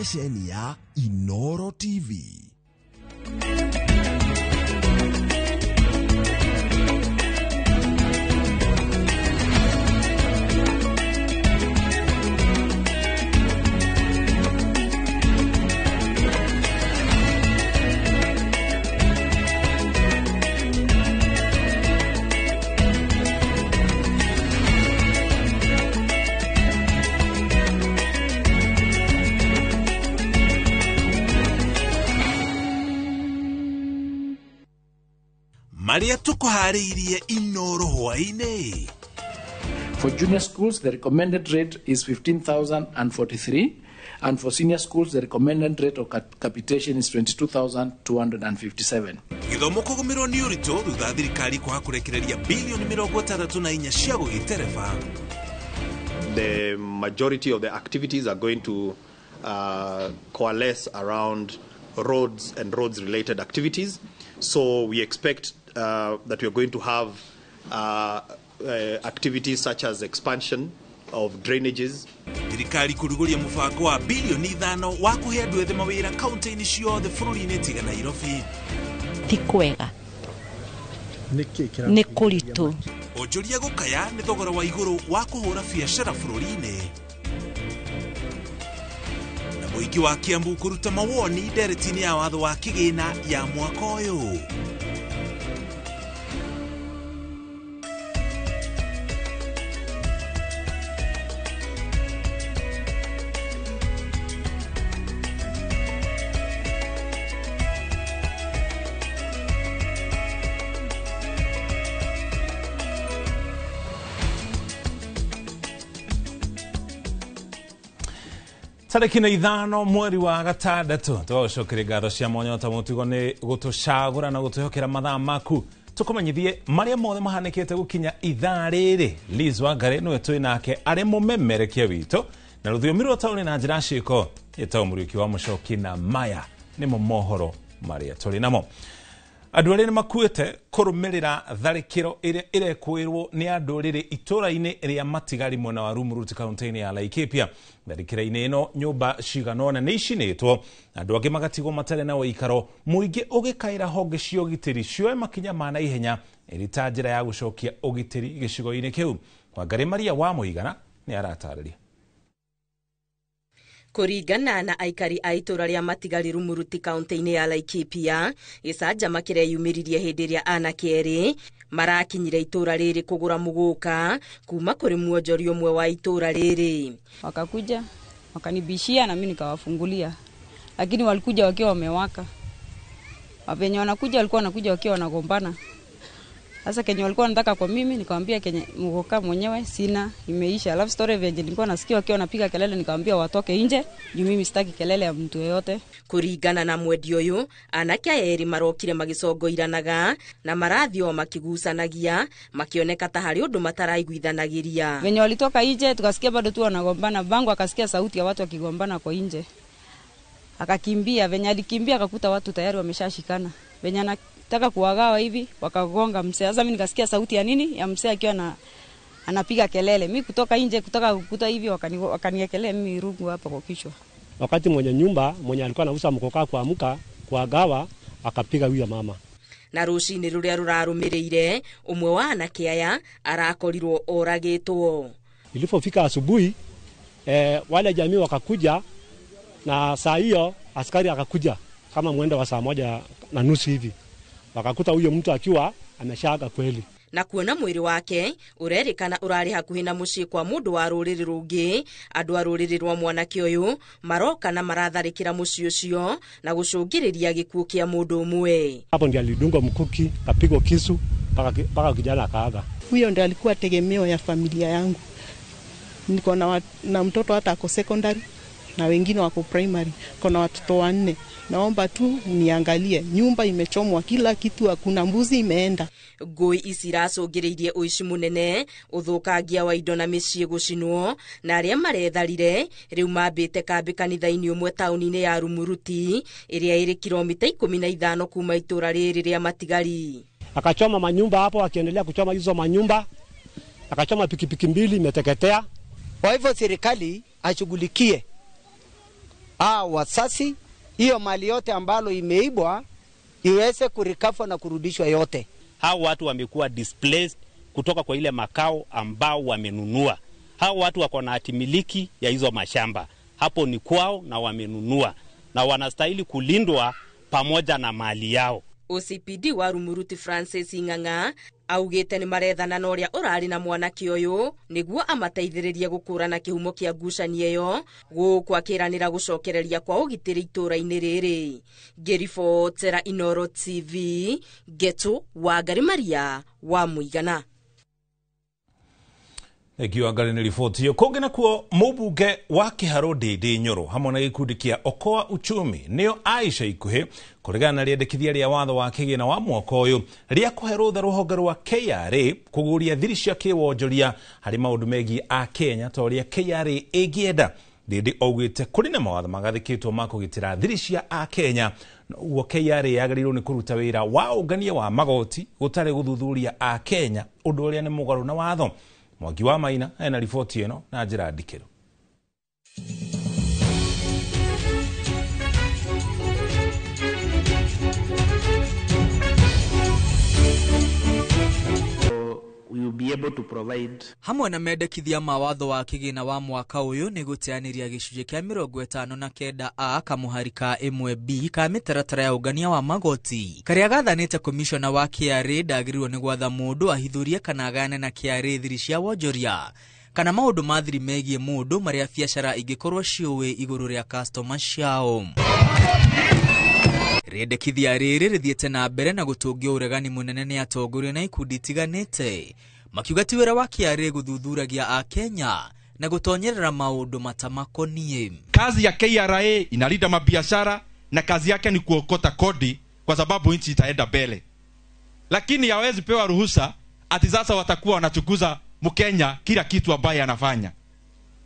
Ceceni ya Inoro TV. Maria tukuhariirie Inoro hwaini. For junior schools, the recommended rate is 15,043, and for senior schools, the recommended rate of capitation is 22,257. Githomo kũgũmĩrwo nĩ ũritũ thutha thirikari kwaga kũrekereria bilioni 64 cia gũgĩtereba. The majority of the activities are going to coalesce around roads and roads-related activities. So we expect that we are going to have activities such as expansion of drainages. Thirikari kũrugũria mũbango wa bilioni 5 wa kũhe andũ ethĩ mawĩra kaunti-inĩ ciothe bũrũri-inĩ tiga Nairobi. Ti kwega. Nĩ kũritũ. Onjoria gũkaya nĩ thogora wa igũrũ wa kũhũra biacara bũrũri-inĩ. Na mũingĩ wa Kiambu kũruta mawoni ndereti-inĩ ya watho wa kĩgĩna ya mwaka ũyũ. Tarĩki 5 mweri wa gatandatũ tũgagũcokeria ngatho cia mwanya ta mũtugo nĩ gũtũcagũra na gũtwĩhokera mathaa maku tũkũmenyithie marĩa mothe mahanĩkĩte gũkinya ithaa rĩrĩ. Liz Wangari nĩwe twĩ nake arĩ mũmemerekia witũ na rũthiomi rwa taũni na njĩra ciĩko ĩtagwo Mũriũki wa Mũcoki, na maya nĩmo mohoro marĩa tũrĩ namo. Andũ arĩa nĩmakuĩte kũrũmĩrĩra tharĩkĩro ĩrĩa ĩrekũĩrwo nĩ andũ rĩrĩ itũra-inĩ rĩa Matigari mwena wa Rumuruti kaunti-inĩ ya Laikipia. Tharĩkĩra-inĩ ĩno nyũmba cigana ũna nĩ icinĩtwo, andũ angĩ magatigwo matarĩ na ũikaro, mũingĩ ũgĩkaĩra honge cia ũgitĩri cioe makinya ma naihenya ĩrĩ ta njĩra ya gũcokia ũgitĩri gĩcigo-inĩ kĩu. Wangari Maria wa Mũigana nĩ aratarĩria. Kũringana na aikari a itũra rĩa Matigari Rumuruti kaunti-inĩ ya Laikipia, gĩcanjama kĩreyumĩririe hĩndĩ ĩrĩa anake erĩ marakinyire itũra rĩrĩ kũgũra mũgũka kuma kũrĩ mwonjori ũmwe wa itũra rĩrĩ. Wakakuja wakanibishia na mimi nikawafungulia, lakini walikuja wakiwa wamewaka. Wapenye wanakuja walikuwa wanakuja wakiwa wanagombana. Sasa kenye walikuwa wanataka kwa mimi, nikamwambia kenye mgoka mwenyewe sina, imeisha. Alafu story venye nilikuwa nasikia wakiwa wanapiga kelele, nikamwambia watoke nje, juu mimi sitaki kelele ya mtu yeyote. Kuringana na mwendia ũyũ, anake aya erĩ marokire magĩcongoiranaga na marathi o makĩgucanagia, makĩoneka ta harĩ ũndũ mataraiguithanagĩria. Venye walitoka nje tukasikia bado tu wanagombana, bangu akasikia sauti ya watu wakigombana kwa nje. Akakimbia, venye alikimbia akakuta watu tayari wameshashikana. Venye anataka kuwagawa hivi wakagonga mzee. Sasa mimi nikasikia sauti ya nini ya mzee akiwa anapiga kelele. Mimi kutoka nje kutoka kukuta hivi wakaniekelea mimi rungu hapa kwa kichwa. Wakati mwenye nyumba mwenye alikuwa anauza mkoka kuamka kuagawa akapiga huyo mama. Na rucini ruria rurarumiriire umwe wa anake aya arakorirwo oragitwo. Ilipofika asubuhi wale jamii wakakuja, na saa hiyo askari akakuja kama mwendo wa saa 1:30 hivi. Wakakuta huyo mtu akiwa ameshaaga kweli. Na kuona mwiri wake urerikana urari hakuhi na mucii kwa mundu wa ruriri rungi, andu a ruriri rwa mwanake uyu maroka na maratharikira mucii ucio na gucungiriria gikuo kia mundu umwe. Hapo ndiye alidungwa mkuki, kapigwa kisu mpaka kijana akaaga. Huyo ndiye alikuwa tegemeo ya familia yangu. Niko na mtoto hata ako secondary na wengine wako primary. Kuna watoto 4. Naomba tu niangalie, nyumba imechomwa, kila kitu, hakuna, mbuzi imeenda. Ngũi ici iracũngĩrĩirie ũici mũnene, ũthũkangia wa indo na mĩciĩ gũcinwo, na arĩa maretharire rĩu mambĩte kambĩ kanitha-inĩ ũmwe taũni-inĩ ya Rumuruti ĩrĩa ĩrĩ kilomita 15 kuma itũra rĩrĩ rĩa Matigari. Akachoma manyumba hapo, akiendelea kuchoma hizo manyumba, akachoma pikipiki 2 imeteketea. Kwa hivyo serikali ashughulikie Wasasi hiyo mali yote ambalo imeibwa iweze kurikafwa na kurudishwa yote. Hao watu wamekuwa displaced kutoka kwa ile makao ambao wamenunua. Hao watu wako na hatimiliki ya hizo mashamba, hapo ni kwao na wamenunua na wanastahili kulindwa pamoja na mali yao. OCPD wa Rumuruti Francis Ng'ang'a augite ni marethana na uria urari na mwanake uyu niguo amateithĩrĩrie gũkũrana kĩhumo kĩa ngucanio ĩyo gũkũ akĩranĩra gũcokereria kwa ũgitĩri itũũra-inĩ rĩrĩ. Ngĩribotera Inooro TV, Ngetu Wangari Maria wa Mũigana. Thengiũ Wangari nĩ riboti ĩyo. Kũngĩ nakuo mũmbunge wa Kĩharũ Ndĩndĩ Nyoro hamwe na gĩkundi kĩa Okoa Uchumi nĩo Aisha ikuhĩ kũregana na rĩendekithia rĩa watho wa kĩgĩna wa mwaka ũyũ rĩa kũhe rũtha rũhonge rwa KRA kũguũria thiri cia kĩwonjoria harĩ maũndũ megiĩ a Kenya ta ũrĩa KRA ĩngĩenda. Ndĩndĩ augĩte kũrĩ na mawatho magathĩkĩtwo ma kũgitĩra thiri cia a Kenya, ũguo KRA yagĩrĩirwo nĩ kũruta wĩra wa ũngania wa magoti gũtarĩ gũthuthuria a Kenya, ũndũ ũrĩa nĩ mũgarũ na watho. Mwangi wa Maina ena riboti ĩno na njĩra ndikĩru. Hamwe na mendekithia ma watho wa kĩgĩna wa mwaka ũyũ nĩ gũteanĩria gĩcunjĩ kĩa 59 A kamũhari ka 1B ka mĩtaratara ya ũngania wa magoti karĩa gathanĩte komishona wa KRA ndagĩrĩirwo nĩ gwatha mũndũ ahithũrie kana agayane na KRA thiri cia wonjoria kana maũndũ ma thiri megiĩ mũndũ marĩa biacara ingĩkorwo ciũĩ igũrũ rĩa customer ciao. Rĩendekithia rĩrĩ rĩthiĩte na mbere na gũtũngio ũregani mũnene nĩ atongoria na ikundi itiganĩte makiuga ti wĩra wa KRA gũthuthuragia a Kenya na gũtonyerera maũndũ matamakoniĩ. Kazi ya KRA inalinda mabiashara na kazi yake ni kuokota kodi kwa sababu nchi itaenda mbele, lakini hawezi pewa ruhusa ati sasa watakuwa wanachukuza Mkenya kila kitu ambaye anafanya.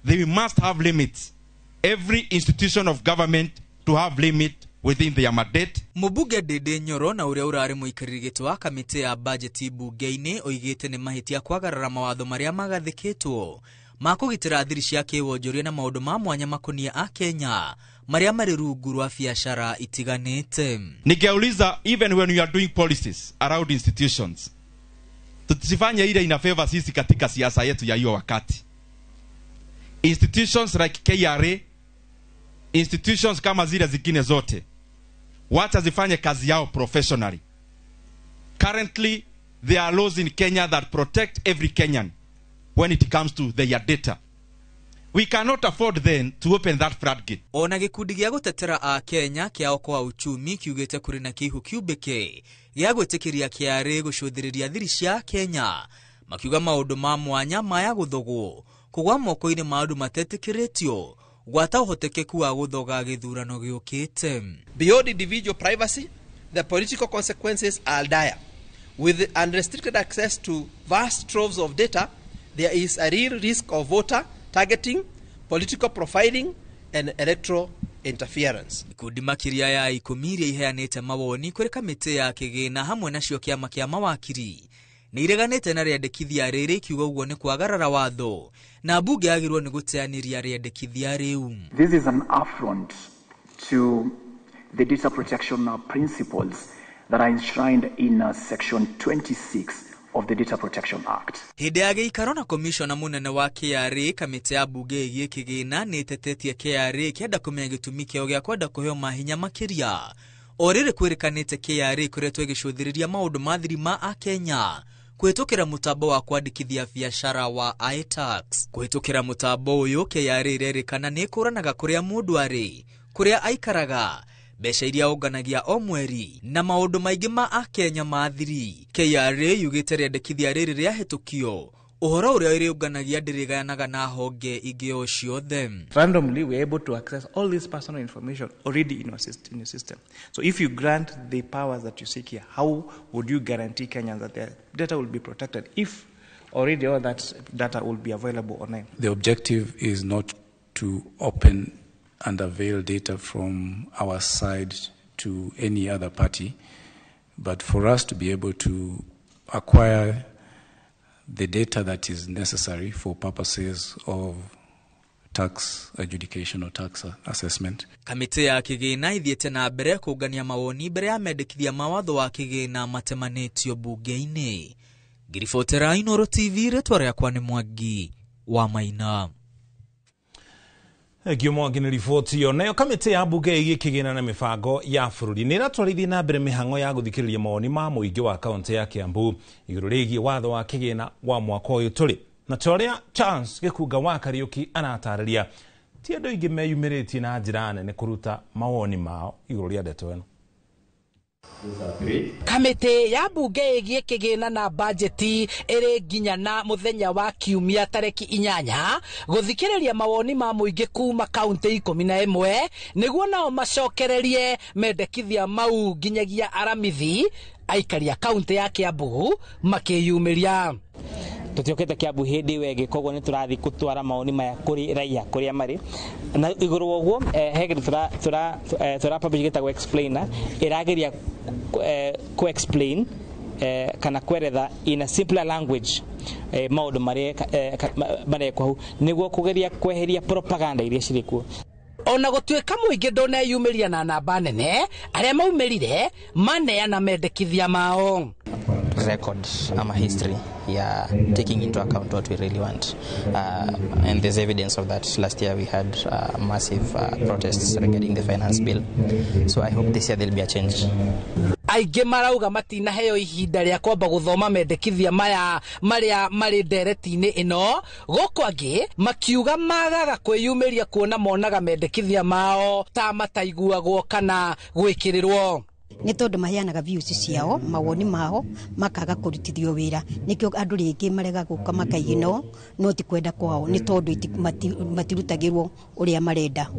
They must have limits. Every institution of government to have limit within their mandate. Mũmbunge Ndĩndĩ Nyoro na ũrĩa ũrarĩ mũikarĩri gĩtĩ wa kamĩtĩ ya bajeti mbunge-inĩ oigĩte nĩ mahĩtia kwagarara mawatho marĩa magathĩkĩtwo ma kũgitĩra thiri cia kĩwonjoria na maũndũ ma mwanya makoniĩ a Kenya marĩa marĩ rungu rwa biacara itiganĩte. Ningeuliza, even when we are doing policies around institutions, tusifanye ile ina favor sisi katika siasa yetu ya hiyo wakati. Institutions like KRA, institutions kama zile zingine zote, wacha zifanye kazi yao professionally. Currently, there are laws in Kenya that protect every Kenyan when it comes to their data. We cannot afford then to open that floodgate. Ona gĩkundi gĩa gũtetera a Kenya kĩa Okoa Uchumi kiugĩte kũrĩ na kĩihu kĩumbĩke gĩa gwĩtĩkĩria KRA gũcũthĩrĩria thiri cia Kenya, makiuga maũndũ ma mwanya maya gũthogwo kũgwa moko-inĩ ma andũ matetĩkĩrĩtio gwata ũhotekeku wa gũthoga gĩthurano gĩũkĩte. Beyond individual privacy, the political consequences are dire. With unrestricted access to vast troves of data, there is a real risk of voter targeting, political profiling, and electoral interference. Ikundi makĩria ya 10 iria iheanĩte mawoni kũrĩ kamĩtĩ ya kĩgĩna hamwe nacio kĩama kĩa mawakiri nĩ ireganĩte na rĩendekithia rĩrĩ ikiuga ũguo nĩ kwagarara watho na mbunge yagĩrĩirwo nĩ gũteanĩria rĩendekithia rĩu. This is an affront to the data protection principles that are enshrined in section 26 of the Data Protection Act. Hĩndĩ ya gĩikaro na komishona mũnene wa KRA, kamĩtĩ ya mbunge ĩgiĩ kĩgĩna nĩ ĩtetetie KRA kĩenda kũmenya gĩtũmi kĩao gĩa kwenda kũheo mahinya makĩria. O rĩrĩ kwĩrĩkanĩte KRA ĩkoretwo ĩgĩcũthĩrĩria maũndũ ma thiri ma akenya kũhĩtũkĩra mũtambo wa kwandĩkithia biacara wa iTax. Kũhĩtũkĩra mũtambo ũyũ, KRA ĩrerĩkana nĩ ĩkũranaga kũrĩa mũndũ arĩ, kũrĩa aikaraga, mbeca iria ũnganagia o mweri na maũndũ maingĩ ma akenya ma thiri. KRA yugĩte rĩendekithia rĩrĩ rĩahĩtũkio, ũhoro ũrĩa ĩrĩũnganagia ndĩrĩgayanaga na honge ingĩ o ciothe. Randomly, we are able to access all this personal information already in your system. So if you grant the powers that you seek here, how would you guarantee Kenyans that their data will be protected if already all that data will be available online? The objective is not to open and avail data from our side to any other party, but for us to be able to acquire the data that is necessary for purposes of tax adjudication or tax assessment. Kamĩtĩ ya kĩgĩna ithiĩte na mbere kũngania mawoni mbere ya mendekithia ma watho wa kĩgĩna matemanĩtio bunge-inĩ. Ngiribotera Inooro TV, rĩtwa rĩakwa nĩ Mwangi wa Maina. Thengio Mwangi nĩ riboti ĩyo. Nayo kamĩtĩ ya mbunge ĩgiĩ kĩgĩna na mĩbango ya bũrũri nĩ ĩratwarithia na mbere mĩhang'o ya gũthikĩrĩria mawoni ma mũingĩ wa kaũntĩ ya Kiambu igũrũ rĩgiĩ watho wa kĩgĩna wa mwaka ũyũ tũrĩ. Na ta ũrĩa Charles Gĩkunga wa Kariũki aratarĩria, ti andũ aingĩ meyumĩrĩtie na njĩra nene kũruta mawoni mao igũrũ rĩa ndeto ĩno. Kamĩtĩ ya mbunge ĩgiĩ kĩgĩna na bajeti ĩrĩ nginya na mũthenya wa kiumia tarĩki 8 gũthikĩrĩria mawoni ma mũingĩ kuma kaũntĩ 11 nĩguo nao macokererie mendekithia mau nginyagia aramithi aikari a kaũntĩ ya Kiambu makĩyumĩria. Tutiokete Kiambu hindi ĩyo ĩngĩ, koguo nĩ tũrathiĩ gũtwara mawoni maya kũrĩ raia kũrĩa marĩ. Na igũrũ wa ũguo, he kĩndũ tũra publish gĩtagwo explainer, ĩrageria ku explain kana kweretha in a simpler language maũndũ marĩa marekwo hau nĩguo kũgeria kweheria propaganda iria cirĩ kuo. Ona gũtuĩka mũingĩ ndũneyumĩria na namba nene, arĩa maumĩrire maneana mendekithia mao. Record ama history ya taking into account what we really want, and there's evidence of that. Last year we had massive protests regarding the finance bill, so I hope this year there'll be a change. Aingĩ marauga matinaheo ihinda rĩa kwamba gũthoma mendekithia maya marĩa marĩ ndereti-inĩ ĩno, gũkũ angĩ makiuga magaga kwĩyumĩria kuona monaga mendekithia mao ta mataiguagwo kana gwĩkĩrĩrwo. Nĩ tondũ maheanaga views ciao, mawoni mao makaga kũrutithio wĩra, nĩkĩo andũ rĩngĩ marega gũka makaigino no ti kwenda kwao, nĩ tondũ matirutagĩrwo ũrĩa marenda.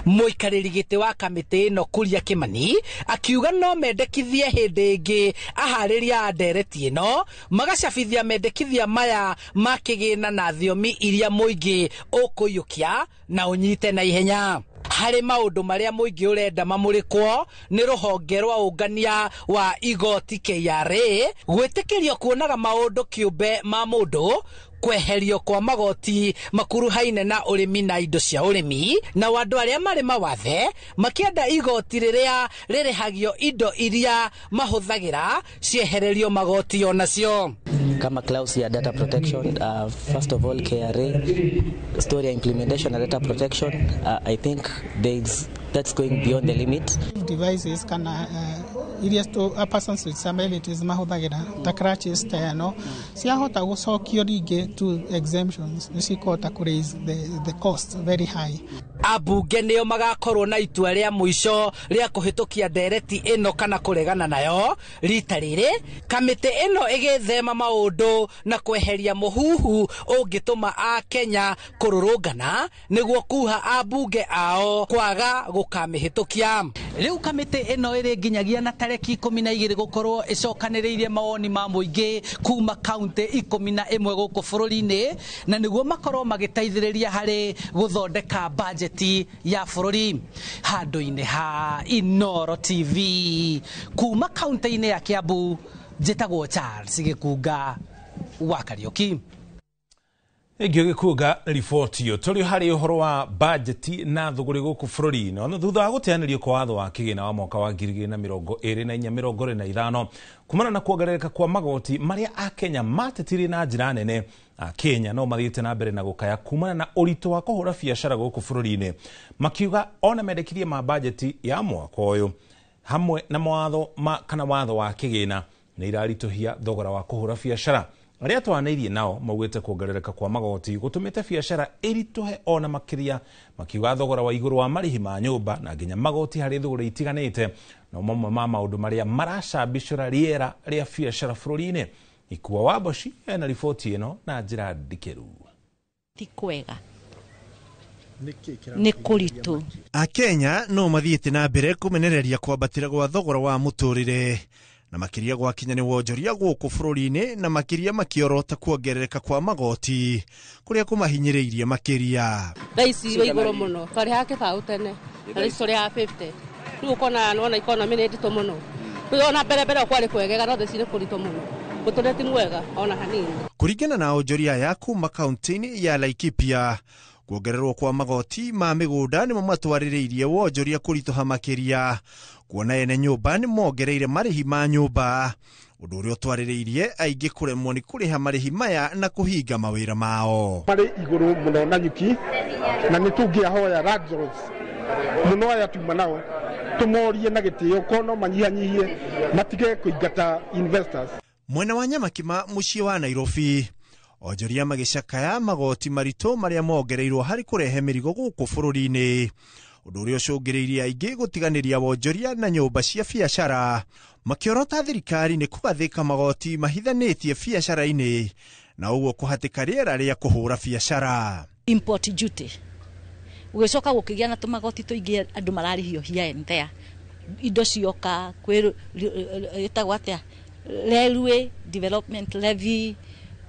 Mũikarĩri gĩtĩ wa kamĩtĩ ĩno Kuria Kĩmani akiuga no mendekithie hĩndĩ ĩngĩ aharĩria a ndereti ĩno magacabithia mendekithia maya ma kĩgĩna na thiomi iria mũingĩ ũkũiyũkia na ũnyite na ihenya. Harĩ maũndũ marĩa mũingĩ ũrenda mamũrĩkwo nĩ rũhonge rwa ũngania wa igoti KRA, gwĩtĩkĩrio kuonaga maũndũ kĩũmbe ma mũndũ, kweherio kwa magoti makuruhaine na ũrĩmi na indo cia ũrĩmi, na andũ arĩa marĩ mawathe makĩenda igoti rĩrĩa rĩrĩhagio indo iria mahũthagĩra ciehererio magoti onacio. Kama clause ya data protection, first of all KRA story ya implementation ya data protection, I think that's going beyond the limit. Devices kana iria persons with disabilities mahũthagĩra ta crutches ta ĩno ciahota gũcokio rĩngĩ to exemptions nĩ cikũhota kũ raise the cost very high. Ambunge nĩo magakorwo na itua rĩa mũico rĩa kũhĩtũkia ndereti ĩno kana kũregana nayo. Rita rĩrĩ kamĩtĩ ĩno ĩgĩthema maũndũ na kweheria mũhuhu ũngĩtũma Akenya kũrũrũngana nĩguo kuha ambunge ao kwaga gũkamĩhĩtũkia. Rĩu kamĩtĩ ĩno ĩrĩ nginyagia na tarĩki 12 gũkorwo ĩcokanĩrĩirie mawoni ma mũingĩ kuma kaũntĩ 11 gũkũ bũrũri-inĩ, na nĩguo makorwo magĩteithĩrĩria harĩ gũthondeka bajeti ya bũrũri. Handũ-inĩ ha Inooro TV kuma kaũntĩ-inĩ ya Kiambu, njĩtagwo Charles Gĩkunga wa Kariũki. Thengio Gĩkunga riboti ĩyo. Tũrĩ harĩ ũhoro wa bajeti na thũgũrĩ gũkũ bũrũri-inĩ. Ona thutha wa gũteanĩrio kwa watho wa kĩgĩna wa mwaka wa 2024-2025 kumana na kuongerereka kwa magoti marĩa Akenya matetirie na njĩra nene, Akenya no mathiĩte na mbere na gũkaya kumana na ũritũ wa kũhũra biacara gũkũ bũrũri-inĩ, makiuga ona mendekithia ma bajeti ya mwaka ũyũ hamwe na mawatho kana watho wa kĩgĩna nĩ iraritũhia thogora wa kũhũra biacara. Arĩa twanĩirie nao maugĩte kuongerereka kwa magoti gũtũmĩte biacara ĩritũhe ona makĩria, makiuga thogora wa igũrũ wa marĩhi ma nyũmba na nginya magoti harĩ thũgũrĩ itiganĩte no mamwe ma maũndũ marĩa maracambicũra rĩera rĩa biacara bũrũri-inĩ. Ikua wa Mboci ena riboti ĩno na njĩra ndikĩru. Ti kwega, nĩ kũritũ. Akenya no mathiĩte na mbere kũmenereria kwambatĩra gwa thogora wa mũtũrĩre na makĩria gwakinya nĩ wonjoria gũkũ bũrũri-inĩ, na makĩria makĩorota kuongerereka kwa magoti kũrĩa kũmahinyĩrĩirie makĩria. Thaa ici wĩ igũrũ mũno, twarĩhaga kĩbaũ tene na thaa ici tũrĩhaga 50. Rĩu ũkona nĩwona economy nĩ nditũ mũno. Rĩu ona mbere mbere kwarĩ kwegega, no thaa ici nĩ kũritũ mũno. Mũtũrĩre ti mwega ona hanini. Kũringana na onjoria aya kuma kaũntĩ-inĩ ya Laikipia, Kuongererwo kwa magoti ma mĩgũnda nĩmo matwarĩrĩirie wonjoria kũritũha makĩria, kuona ene nyũmba nĩ mongereire marĩhi ma nyũmba, ũndũ ũrĩa ũtwarĩrĩirie aingĩ kũremwo nĩ kũrĩha marĩhi maya na kũhinga mawĩra mao. Marĩ igũrũ mũno na nyuki, na nĩ tũngĩahoya landlords mũno aya tuma nao tũmorie na gĩtĩo ko no manyihanyihie matige kũingata investors. Mwena wa Nyamakima mũciĩ wa Nairobi, onjoria magĩcakaya magoti maritũ marĩa mongereirwo harĩ kũrehe mĩrigo gũkũ bũrũri-inĩ, ũndũ ũrĩa ũcũngĩrĩirie aingĩ gũtiganĩria wonjoria na nyũmba cia biacara, makĩorota thirikari nĩ kũgathĩka magoti mahithanĩtie biacara-inĩ na ũguo kũhatĩka rĩera rĩa kũhũra biacara. Import duty ũgĩcoka gũkĩgĩa na tũmagoti tũingĩ andũ mararĩhio here and there, indo cioka kwĩ ĩtagwo atĩa, railway development levy,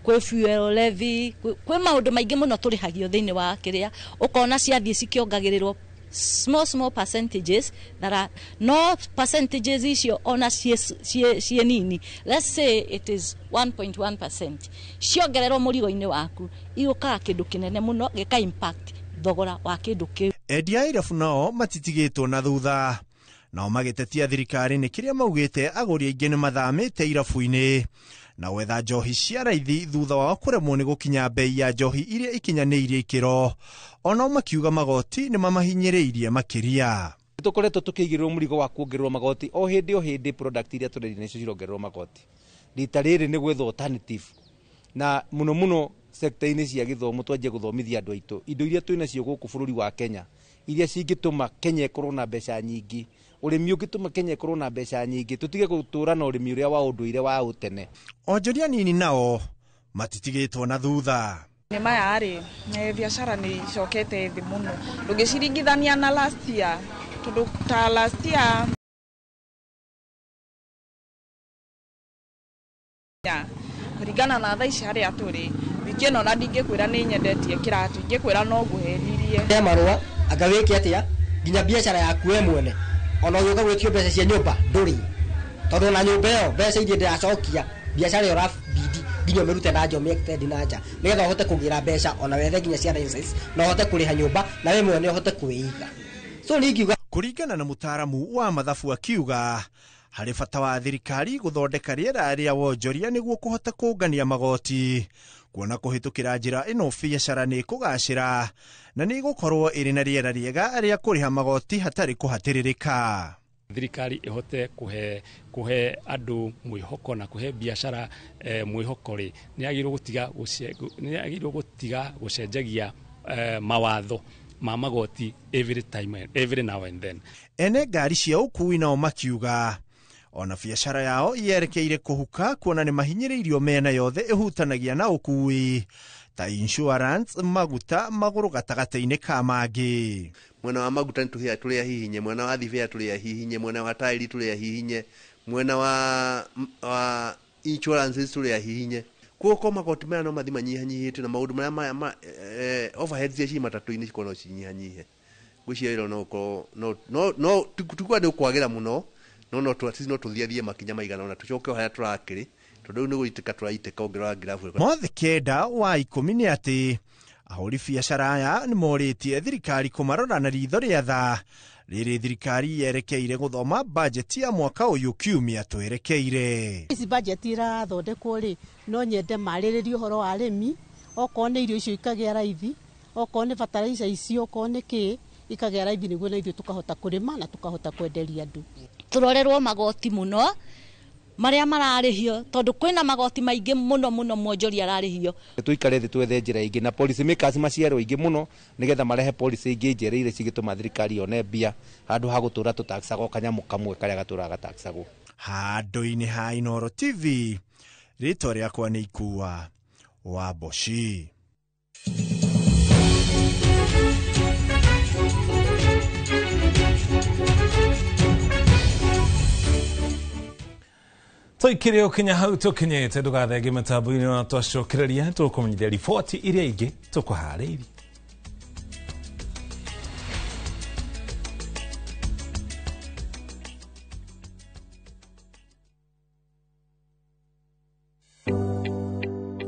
kwĩ fuel levy, kwĩ maũndũ maingĩ mũno tũrĩhagio thĩinĩ wa kĩrĩa, ũkona ciathiĩ cikĩongagĩrĩrwo small small percentages that are no percentages icio ona ciĩ nini, let's say it is 1.1%, ciongererwo mũrigo-inĩ waku igũkaga kĩndũ kĩnene mũno gĩka impact thogora wa kĩndũ kĩu. Endia a irabu nao matitigĩtwo na thutha, nao magĩtetia thirikari nĩ kĩrĩa maugĩte agũri aingĩ nĩ mathamĩte irabu-inĩ na gwetha njohi cia raithi thutha wao kũremwo nĩ gũkinya bei ya njohi iria ikinyanĩirie ikĩro, onao makiuga magoti nĩ mamahinyĩrĩirie makĩria. Tũkoretwo tũkĩigĩrĩrwo mũrigo wa kuongererwo magoti o hĩndĩ o hĩndĩ, product iria tũrendia nĩcio cirongererwo magoti. Rita rĩrĩ nĩ gwetha alternative, na mũno mũno sekta-inĩ cia gĩthomo twanjie gũthomithia andũ aitũ indo iria twĩnacio gũkũ bũrũri wa Kenya, iria cingĩtũma Kenya ĩkorwo na mbeca nyingĩ, ũrĩmi ũngĩtũma Kenya ĩkorwo na mbeca nyingĩ, tũtige gũtũra na ũrĩmi ũrĩa wa ũndũire wa ũtene. Onjoria nini nao matitigĩtwo na thutha. Nĩ maya rĩ, biacara nĩ icokete thĩ mũno, ndũngĩciringithania na last year, tondũ ta last year kũringana na thaa ici harĩa tũrĩ, wiki ĩno na ndingĩkwĩra nĩ nyendetie kĩratũ, ingĩkwĩra no ngũhenirie. He marũa anga wĩke atĩa nginya biacara yaku we mwene ona ũgĩũka gwĩtio mbeca cia nyũmba ndũrĩ, tondũ ona nyũmba ĩyo mbeca iria ndĩracokia biacara ĩyo ũrabidi nginya ũmĩrute na nja ũmĩextend na nja nĩgetha ũhote kũgĩra mbeca ona wethe nginya cia license na ũhote kũrĩha nyũmba na we mwene ũhote kwĩiga. So nĩ ingiuga kũringana na mũtaaramu wa mathabu akiuga harĩ bata wa thirikari gũthondeka rĩera rĩa wonjoria nĩguo kũhota kũngania magoti, kuona kũhĩtũkĩra njĩra ĩno biacara nĩ ĩkũgacĩra na nĩ ĩgũkorwo ĩrĩ na rĩera rĩega rĩa kũrĩha magoti hatarĩ kũhatĩrĩrĩka. Thirikari ĩhote kũhe andũ mwĩhoko na kũhe biacara mwĩhoko rĩ, nĩ yagĩrĩirwo gũtiga gũcenjagia mawatho ma magoti every time, every now and then. Ene ngari cia ũkuui nao makiuga ona biacara yao yerekeire kũhuka kuona nĩ mahinyĩrĩirio mĩena yothe ĩhutanagia na ũkuui ta insurance, maguta, magũrũ gatagatĩ-inĩ ka mangĩ. Mwena wa maguta nĩ tũrĩa hihinye, mwena wa thibĩa tũrĩa hihinye, mwena wa tairi tũrĩa hihinye, mwena wa insurances tũrĩa hihinye. Koguo magoti maya no mathi manyihanyihĩtio na maũndũ marĩa maya overheads iria ciĩ matatũ-inĩ cikorwo no cinyihanyihe. Ngwĩciria wĩra no ũkorwo no tikuga nĩ ũkwagĩra mũno, no no tũthiathie makinya maigana ũna tũcoke o harĩa tũrakĩrĩ, tondũ rĩu nĩ gũitĩka tũraitĩka ũngĩrora ngirabu. Mothe 9 wa 10 nĩ atĩ ahũri biacara aya nĩ morĩtie thirikari kũmarora na ritho rĩa tha rĩrĩ thirikari yerekeire gũthoma bajeti ya mwaka ũyũ kiumia twerekeire. Ici bajeti irathondekwo rĩ, no nyende marĩrĩrie ũhoro wa arĩmi, okorwo nĩ irio icio ikagĩa raithi, okorwo nĩ bataraitha icio, okorwo nĩ kĩ ikagĩa raithi, nĩguo na ithuĩ tũkahota kũrĩma na tũkahota kwenderia andũ. Tũrorerwo magoti mũno marĩa mararĩhio, tondũ kwĩna magoti maingĩ mũno mũno mwonjoria ararĩhio. Tũikare thĩ twethe njĩra ingĩ na policy makers maciarwo aingĩ mũno nĩgetha marehe policy ingĩ njerũ iria cingĩtũma thirikari yone mbia handũ ha gũtũra tũtaxagwo kanyamũ kamwe karĩa gatũraga gataxagwo. Handũ-inĩ ha Inooro TV, rĩtwa rĩakwa nĩ Ikua wa Mboci. Tũikire ũkinya hau tũkinyĩte, ndũgathenge mĩtambo-inĩ na twacokereria tũkũmenyithia riboti iria ingĩ tũkũharĩirie.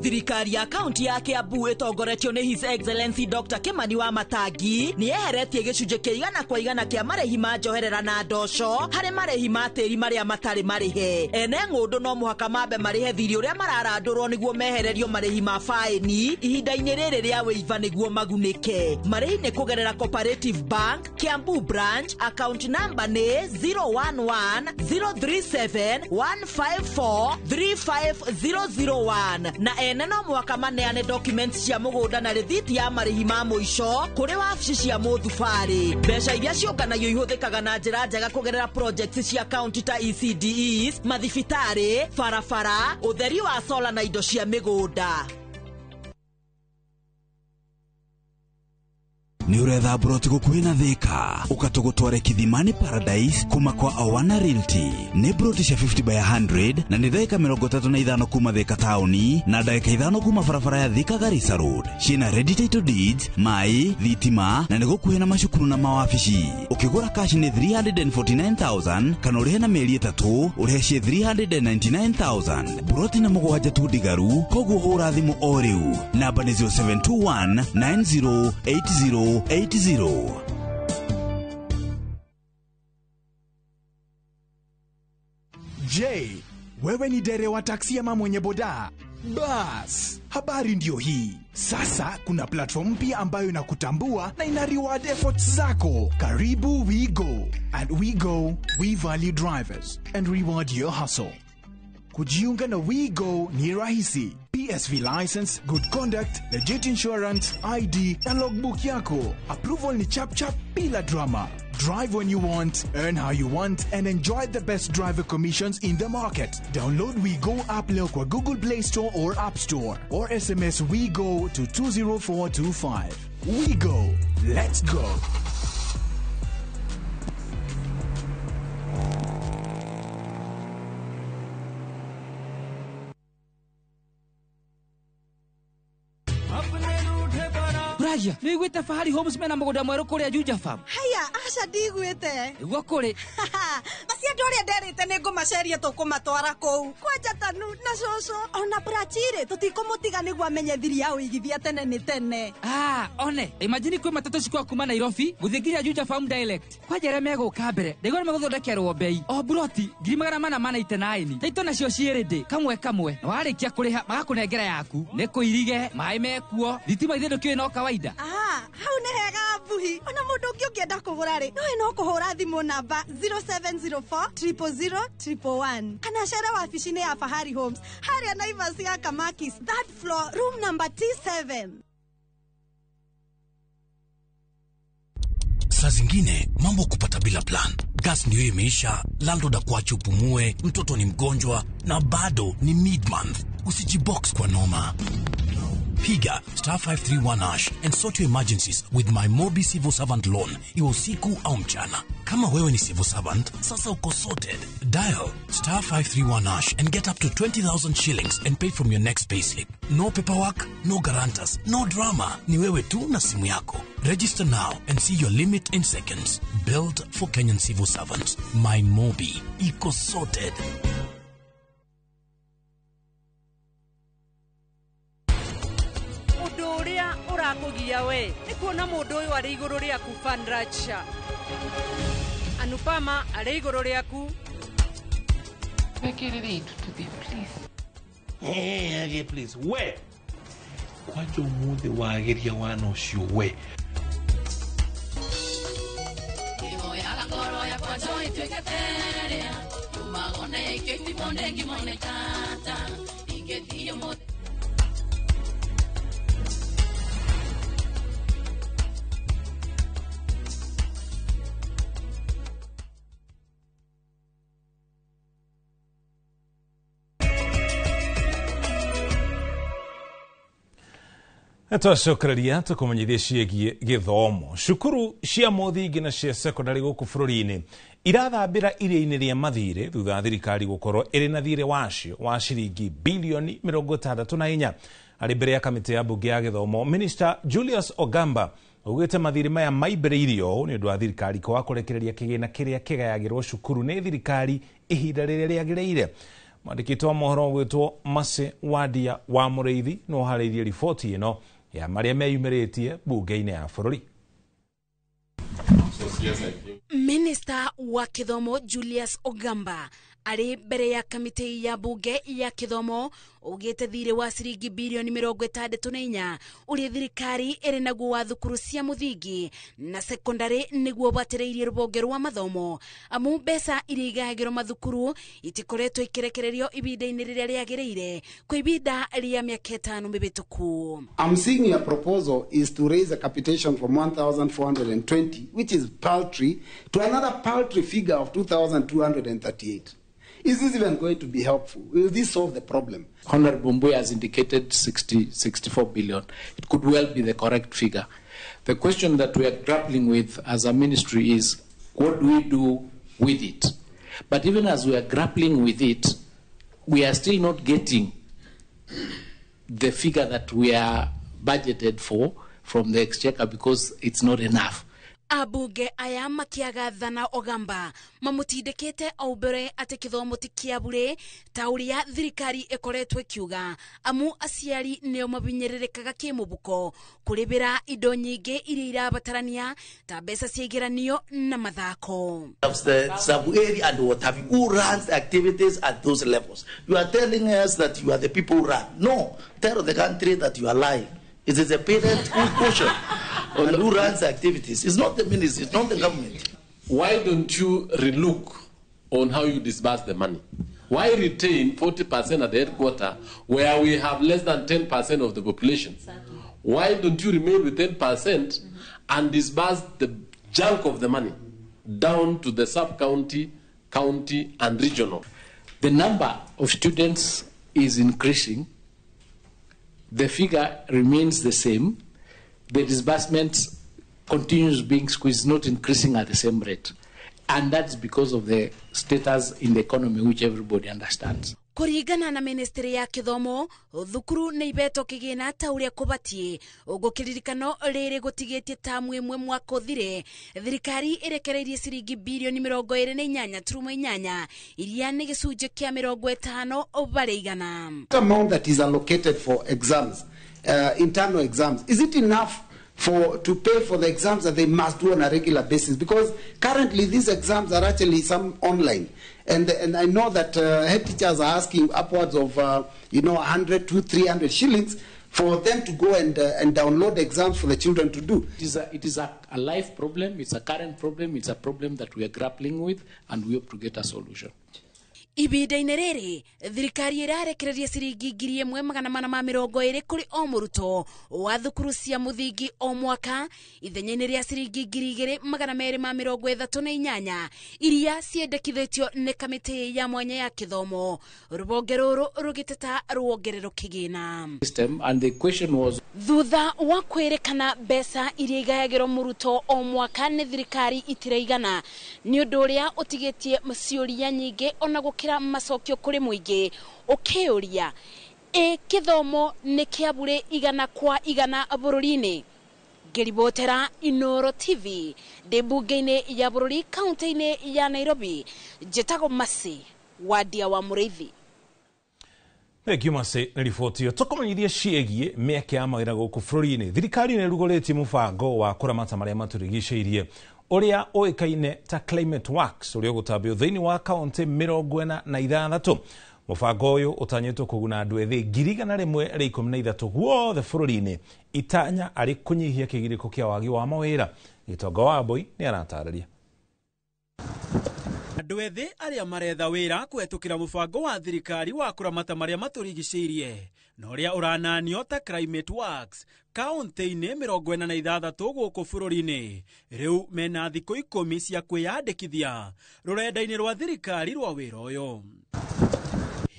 Thirikari ya kaunti ya Kiambu ĩtongoretio nĩ His Excellency Dr. Kimani wa Matangi nĩ yeheretie gĩcunjĩ kĩa 100% kĩa marĩhi ma njoherera na ndoco harĩ marĩhi ma tĩri marĩa matarĩ marĩhe. Ene ng'ũndũ no mũhaka mambe marĩhe thirĩ ũrĩa mararandũrwo nĩguo mehererio marĩhi ma faĩni ihinda-inĩ rĩrĩ rĩa wĩiva nĩguo magunĩke. Marĩhi nĩ kũgerera Cooperative Bank, Kiambu Branch, account number nĩ 011 037 154 35001 na ene no mũhaka maneane documents cia mũgũnda na rĩthiti ya marĩhi ma mũico kũrĩ wabici cia mũthubarĩ. Mbeca iria ciũnganagio ihũthĩkaga na njĩra njega kũgerera projects cia county ta ECDEs, mathibitarĩ, barabara, ũtheri wa sola na indo cia mĩgũnda. Nĩ ũretha broti gũkuhĩ na Thika, ũkatũgũtware Kithimani Paradise kuma kwa Awana Realty. Nĩ broti cia 50 by 100 na nĩ ndagĩka 35 kuma Thika taũni na ndagĩka 5 kuma barabara ya Thika Garissa Road. Ciĩna ready title deeds, maĩ, thitima na nĩ gũkuhĩ na macukuru na mawabici. Ũkĩgũra cash nĩ 349,000 kana ũrĩhe na mĩeri 3 ũrĩhe ciĩ 399,000. Broti na mũgwanja tu ndigaru, koguo hũra thimũ o rĩu. Namba nĩ 0721 9080 80. Je, wewe ni dereva wa taksi ama mwenye boda? Bas, habari ndio hii. Sasa kuna platform mpya ambayo inakutambua na ina reward efforts zako. Karibu WeGo. At WeGo, we value drivers and reward your hustle. Kujiunga na WeGo ni rahisi. PSV license, good conduct, legit insurance, ID na logbook yako. Approval ni chap chap bila drama. Drive when you want, earn how you want, and enjoy the best driver commissions in the market. Download WeGo app leo kwa Google Play Store or App Store, or SMS WeGo to 20425. WeGo. Let's go. Ragia, nĩ iguĩte Fahari Homes mena mũgũnda mwerũ kũrĩa Juja Farm? Haya, aca ndiguĩte. Nĩguo kũrĩ. Basi andũ arĩa nderĩte nĩ ngũmaceria tũkũmatwara kũu. Kwanja Tanu na cũcũ, ona Prachire tũtikũmũtiga nĩguo amenye thiri ya ũigithia tene nĩ tene. Ah, one, imagine kwĩ matatũ cikwa kuma Nairobi gũthiĩ nginya Juja Farm direct. Kwanja arĩa megũka mbere, ndaigua nĩ megũthondekerwo bei. O buroti 489. Taito nacio ciĩ ready kamwe kamwe. Na warĩkia kũrĩha magakũnengera yaku. Nĩ kũirige, maĩ mekuo, thitima ithe ndũkĩũĩ no kawaida. Ah, hau nĩ hega Mbuhi. Ona mũndũ ũngĩ ũngĩenda kũgũra rĩ, nowe no kũhũra thimũ namba 0704 000 111 kana cere wabici-inĩ ya Fahari Homes harĩa Naivas ya Kamakis, third floor, room number T7. Saa zingine mambo kupata bila plan. Gas ndio imeisha, landlord akuache upumue, mtoto ni mgonjwa na bado ni mid-month. Usijibox kwa noma. Piga star 531 hash and sort your emergencies with my Mobi Civil Servant Loan. Iwe usiku au mchana. Kama wewe ni civil servant, sasa uko sorted. Dial star 531 hash and get up to 20,000 shillings and pay from your next payslip. No paperwork, no guarantors, no drama. Ni wewe tu na simu yako. Register now and see your limit in seconds. Built for Kenyan civil servants. My Mobi. Iko sorted. Ũrakugia we nĩ kuona mũndũ ũyũ arĩ igũrũ rĩaku Fanracha Anupama arĩ igũrũ rĩaku. Please. Please we kwanja ũmũthĩ wageria wana ũcio we. Twacokereria tũkũmenyithie ciĩgiĩ gĩthomo. Cukuru cia mũthingi na cia secondary gũkũ bũrũri-inĩ irathambĩra iria-inĩ rĩa mathirĩ thutha wa thirikari gũkorwo ĩrĩ na thirĩ wacio wa ciringi bilioni 64. Arĩ mbere ya kamĩtĩ ya mbunge ya gĩthomo, Minister Julius Ogamba augĩte mathirĩ maya maimbĩrĩirio ũũ nĩ ũndũ wa thirikari kwaga kũrekereria kĩgĩna kĩrĩa kĩgayagĩrwo cukuru nĩ thirikari ihinda rĩrĩa rĩagĩrĩire. Mwandĩki wa mohoro gwĩtwo Mercy Wadia wa Mũrĩithi no harĩirie riboti ĩno ya marĩa meyumĩrĩtie bunge-inĩ ya bũrũri. Minista wa Kithomo Julius Ogamba arĩ mbere ya kamĩtĩ ya bunge ya kithomo ugĩte thirĩ wa ciringi bilioni 64 ũrĩa thirikari ĩrĩ naguo wa thukuru cia mũthingi na sekondari nĩguo bwatereirie rũhonge rwa mathomo amu mbeca iria igayagĩrwo mathukuru itikoretwo ikirekererio ibinda-inĩ rĩrĩa rĩagĩrĩire kwa ibinda rĩa mĩaka 5 mĩhĩtũku. I'm seeing your proposal is to raise the capitation from 1,420, which is paltry, to another paltry figure of 2,238. Is this even going to be helpful? Will this solve the problem? Honorable Mbuya has indicated 64 billion. It could well be the correct figure. The question that we are grappling with as a ministry is, what do we do with it? But even as we are grappling with it, we are still not getting the figure that we are budgeted for from the exchequer because it's not enough. Abunge aya makiagathana Ogamba mamutindikite o mbere ati kithomo ti kia bure ta uria thirikari ikoretwo ikiuga amu aciari nio mabinyererekaga kimubuko kuribira indo nyingi iria irabatarania ta mbeca cia igeranio na mathako. The sub-area and what have you, who runs the activities at those levels? You are telling us that you are the people who run. No, tell the country that you are lying. It is the parent who caution and who runs the activities. It's not the ministry, it's not the government. Why don't you relook on how you disburse the money? Why retain 40% at the headquarters where we have less than 10% of the population? Exactly. Why don't you remain with 10% and disburse the chunk of the money down to the sub-county, county, and regional? The number of students is increasing. The figure remains the same. The disbursement continues being squeezed, not increasing at the same rate. And that's because of the status in the economy, which everybody understands. Kuringana na ministry ya kithomo thukuru nĩ ibetwo kĩgĩna ta ũrĩa kũbatiĩ ũgũkĩririkano rĩrĩ gũtigĩtie tamu ĩmwe mwaka ũthire thirikari ĩrekereirie ciringi bilioni 28.8 iria nĩ gĩcunjĩ kĩa 50 barĩ igana. The amount that is allocated for exams, internal exams, is it enough to pay for the exams that they must do on a regular basis? Because currently these exams are actually some online. And I know that head teachers are asking upwards of 100 to 300 shillings for them to go and download exams for the children to do. It is a life problem, it's a current problem, it's a problem that we are grappling with, and we hope to get a solution. Ibinda-inĩ rĩrĩ thirikari ĩrarekereria ciringi 1420 kũrĩ o mũrutwo wa thukuru cia mũthingi o mwaka ithenya-inĩ rĩa ciringi 2238 iria ciendekithĩtio nĩ kamĩtĩ ya mwanya ya kithomo rũhonge rũrũ rũgĩteta ruongererwo kĩgĩna. And the question was, thutha wa kwĩrĩkana mbeca iria igayagĩrwo mũrutwo o mwaka nĩ thirikari itiraigana nĩ ũndũ ũrĩa ũtigĩtie ciũria nyingĩ ona gũkĩra macokio kũrĩ mũingĩ ũkĩũria ĩ kĩthomo nĩ kĩa bure 100 kwa 100 bũrũri-inĩ. Ngĩribotera Inooro TV ndĩ mbunge-inĩ ya bũrũri kaunti-inĩ ya Nairobi, njĩtagwo Mercy Wadia wa Mũrĩithi. Thank you Mercy nĩ riboti ĩyo. Tũkũmenyithie ciĩgiĩ mĩeke ya mawĩra gũkũ bũrũri-inĩ. Thirikari nĩ ĩrugũrĩtie mũbango wa kũramata marĩa matũrigicĩirie ũrĩa ũĩkaine ta Climate Works ũrĩa ũgũtambio thĩinĩ wa kaunti 46. Mũbango ũyũ ũtanyĩtwo kũguna andũ ethĩ 113 guothe bũrũri-inĩ, itanya arĩ kũnyihia kĩgirĩko kĩa wagi wa mawĩra. Gĩtonga wa Mbui nĩ aratarĩria. Andũ ethĩ arĩa maretha wĩra kũhetũkĩra mũbango wa thirikari wa kũramata marĩa matũrigicĩirie na ũrĩa ũrananio ta Climate Works kaunti-inĩ 46 gũkũ bũrũri-inĩ rĩu mena thikũ 10 cia kwĩyandĩkithia rũrenda-inĩ rwa thirikari rwa wĩra ũyũ.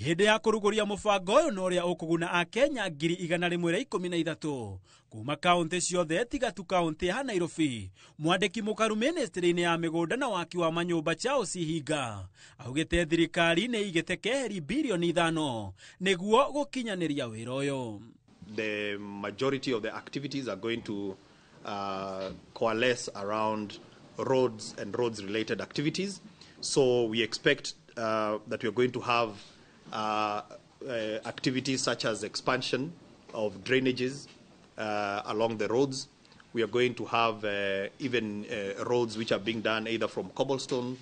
Hĩndĩ ya kũrugũria mũbango ũyũ na ũrĩa ũkũguna Akenya 113 kuma kaunti ciothe tiga tu kaunti ya Nairobi. Mwandĩki mũkaru ministry-inĩ ya mĩgũnda na waki wa manyũmba Charles Ihinga augĩte thirikari nĩ igĩte keheri bilioni 5 nĩguo gũkinyanĩria wĩra ũyũ. The majority of the activities are going to coalesce around roads and roads related activities. So we expect that we are going to have Activities such as expansion of drainages along the roads. We are going to have even roads which are being done either from cobblestone,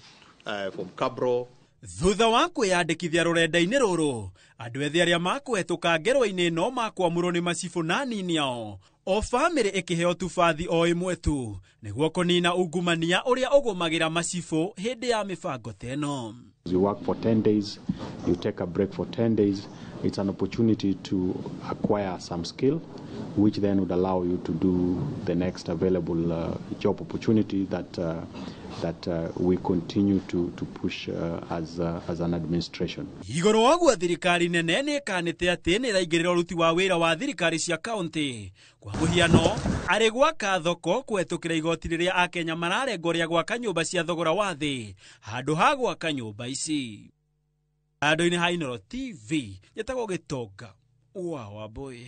from cabro. Thutha wa kwĩyandĩkithia rũrenda-inĩ rũrũ, andũ ethĩ arĩa makũhetũka ngero-inĩ ĩno makwamũrwo nĩ macibũ na anini ao, o bamĩrĩ ĩkĩheo tubathi o ĩmwe tu nĩguo kũnina ungumania ũrĩa ũgũmagĩra macibũ hĩndĩ ya mĩbango ta ĩno. You work for 10 days, you take a break for 10 days. It's an opportunity to acquire some skill, which then would allow you to do the next available job opportunity that we continue to push as an administration. Igũrũ wa ũguo, thirikari nene nĩ ĩkanĩte atĩ nĩ ĩraingĩrĩra ũruti wa wĩra wa thirikari cia kaũntĩ, kwa mũhiano arĩ gwaka thoko kũhetũkĩra igoti rĩrĩa akenya mararengwo rĩa gwaka nyũmba cia thogora wa thĩ handũ ha gwaka nyũmba ici. Handũ-inĩ ha Inooro TV, njĩtagwo Gĩtonga wa Wambũi.